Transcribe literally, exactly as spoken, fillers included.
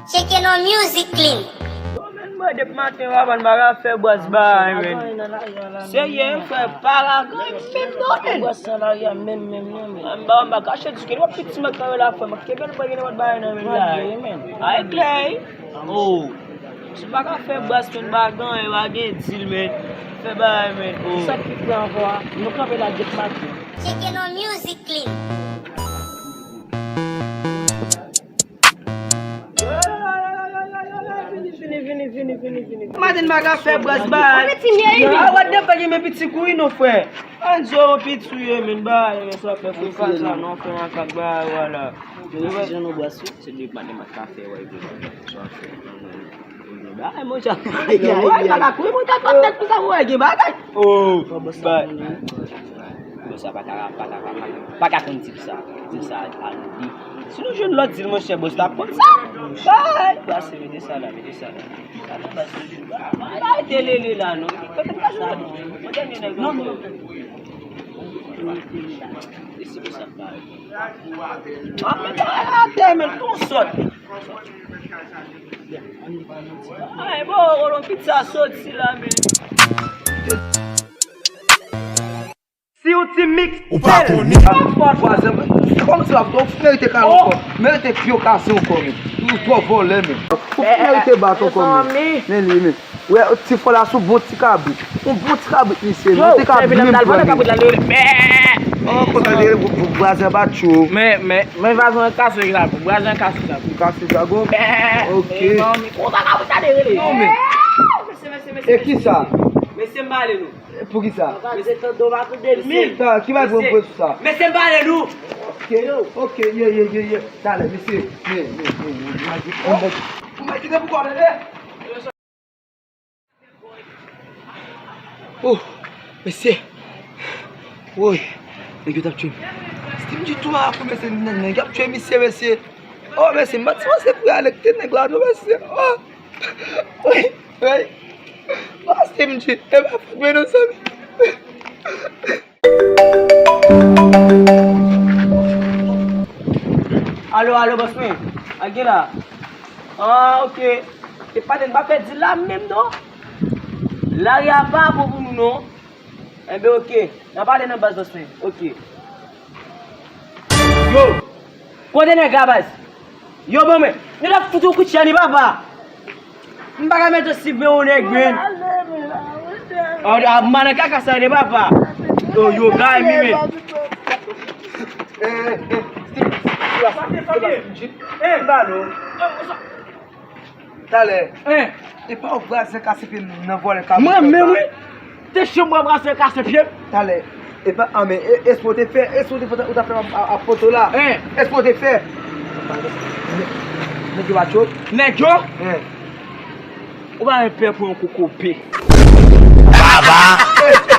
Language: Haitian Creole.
Tcheke non music clean. Yo, men, mwen, depi maten, papa, m pa ka fè bwaz bagay, men. Serye, frè, pa ka gen menm non, men. Bwaz sa la, ya menm, menm, non, men. M pa, m pa kache diske, nou piti mwen kanpe la, frè, mwen kenbe l, mwen gen lòt bagay nan men la. Ay, klè, wi. Oh. Si m pa ka fè bwaz, men, m pa gen, pa gen dil, men. Fè bagay, men. Oh. Sa ki pran ankò a? Nou kanpe la depi maten. Tcheke non music clean. Vini, vini, vini, vini, vini, vini. Maten pa ka fè bwaz bay. Mwen ti mye, wi. Ah, what the fuck, men piti kouri non, frè. Anzo, piti ou ye, men bay, men sa fè fou sa, non, fè makak bay, wala. Mwen si jan nou bwaz, se de maten pa ka fè, wè, sa fè. Ay, mon chè. Ay, ay, ay. Bagay, kouye, mwen ta konn tèt pou sa, mwen gen bagay. Oh, bagay. Bòs sa pa ka, pa ka, pa ka, pa ka konn tip sa. Tip sa, al di. Si nou jwenn lòt dil, mon chè, bòs la ap konn sa. Bay, pase, mete sa la, mete sa la. Ala, pase, bay, te lele la, non. Kote m ka jwenn? Mwen dènye nèg ankò. E si bòs la bay. Ah, men, atè, men, tou sòt. Ay, bon, Kolon, pizza soti la, men. Si w ti mix, ou pa konnen. Vwazen, kòm se w ap, ou merite kale ankò. Merite pye w kase ankò, men. Ou twò vòlè, men. Ou merite bat ankò, men. Men li, men. Wè, ti fò la sou bon ti kabrit. On bon ti kabrit, misye. Yo, te ka byen pran, men. Oh, konsa, vwazen bat yo. Men, men, men vwazen kase dragon. Vwazen kase dragon. Kase dragon? Ok. Konsa kabrit la te rele. Non, men. Mesye, mesye, mesye. E ki sa? Mesye, m pale nou. Pou ki sa? Mesye, tande w pa tande l, men. Sa, ki bay pou mwen sou sa? Mesye, m pale nou. Ok, ok, ye, ye, ye, ye. Talè, mesye. Men, men, men, men. Ou mèt kite pou kò, tande? Oh, mesye. Woy, nèg yo t ap tchwe m. Steam G tou a pou mesye, nèg, nèg y ap tchwe misye, mesye. Oh, mesye, m pa t sipoze pou ale kite nèg la, non, mesye. Oh, woy, woy. Oh, Steam G, e pa fòt mwen, non, zanmi. Alo, alo, bòs mwen. Ak gen la. Ah, ok. E pa tande, m pa fè dil la menm non. Lari a pa bon pou nou non. Enben, ok. N a pale nan baz, bòs mwen. Ok. Yo! Kote nèg la, baz? Yo, bon, men. Nou t ap fout yon kout chèn, papa. M pa ka mete sipè yon nèg, men. Oh, a, m nan kaka sa, de papa. Yo, yo, gay, mi, men. Eh, eh, eh, Steam, Steam, Steam, Steam, Steam, Talè. Hein? E pa w vwazen kase pye m nan vòlè kabrit. Mwen menm, wi. Te chanm mwen vwazen kase pye m. Talè. E pa, ah, men, e, èske w te fè, èske w te fè, ou ta fè a, a, a poto la? Hein? Èske w te fè? Nèg yo pa tchwe? Nèg yo? Hein? Ou pa gen pè pou yon kokobe. Baba!